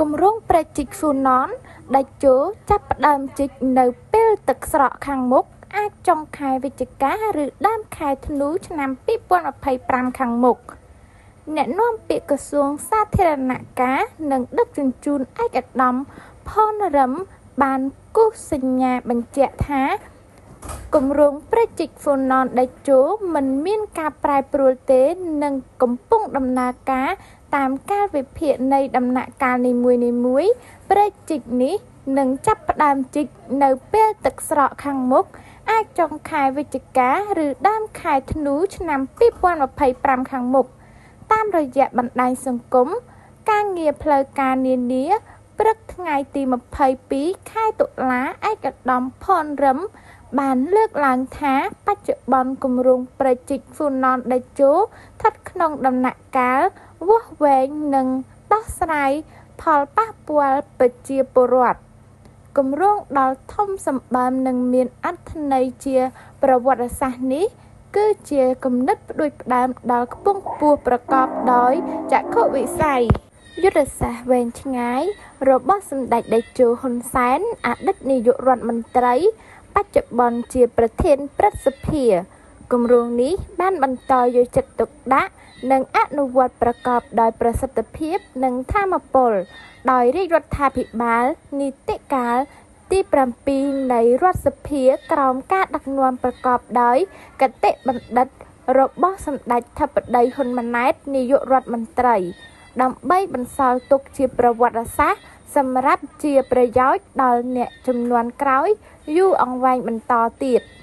គម្រោងព្រែកជីកហ្វូណនតេជោចាប់ផ្ដើមជីកនៅពេលទឹកស្រកខាងមុខ អាចចុងខែវិច្ឆិកា ឬដើមខែធ្នូ ឆ្នាំ2025ខាងមុខ។ អ្នកនាំពាក្យក្រសួងសាធារណការនិងដឹកជញ្ជូនឯកឧត្តម ផន រឹម បានគូសសញ្ញាបញ្ជាក់ថា គម្រោងព្រែកជីកហ្វូណនតេជោមិនមានការប្រែប្រួលទេ និងកំពុងដំណើរការតាមកាលវិភាគនៃដំណាក់កាលនីមួយៗ។ ព្រែកជីកនេះនឹងចាប់ផ្ដើមជីកនៅពេលទឹកស្រកខាងមុខ អាចចុងខែវិច្ឆិកា ឬដើមខែធ្នូ ឆ្នាំ2025ខាងមុខ។ តាមរយៈបណ្ដាញសង្គមការងារផ្លូវការនានា ព្រឹកថ្ងៃទី22ខែតុលា ឯកឧត្តម ផន រឹម បានលើកឡើងថា បច្ចុប្បន្នគម្រោងព្រែកជីកហ្វូណនតេជោស្ថិតក្នុងដំណាក់កាលវាស់វែងនិងដោះស្រាយផលប៉ះពាល់ប្រជាពលរដ្ឋ។ គម្រោងដ៏ធំសម្បើមនិងមានអត្ថន័យជាប្រវត្តិសាស្ត្រនេះ គឺជាគំនិតផ្ដួចផ្ដើមដ៏ខ្ពង់ខ្ពស់ប្រកបដោយចក្ខុវិស័យ យុទ្ធសាស្ត្រវែងឆ្ងាយរបស់សម្ដេចតេជោ ហ៊ុន សែន អតីតនាយករដ្ឋមន្ត្រី បច្ចុប្បន្នជាប្រធានព្រឹទ្ធសភា។ គម្រោងនេះបានបន្តយកចិត្តទុកដាក់និងអនុវត្តប្រកបដោយប្រសិទ្ធភាពនិងថាមពល ដោយរាជរដ្ឋាភិបាលនីតិកាលទី7នៃរដ្ឋសភា ក្រោមការដឹកនាំប្រកបដោយគតិបណ្ឌិតរបស់សម្ដេចធិបតីហ៊ុនម៉ាណែត នាយករដ្ឋមន្ត្រី ដើម្បីបន្សល់ទុកជាប្រវត្តិសាស្ត្រសម្រាប់ជាប្រយោជន៍ដល់អ្នកជំនាន់ក្រោយយូរអង្វែងបន្តទៀត។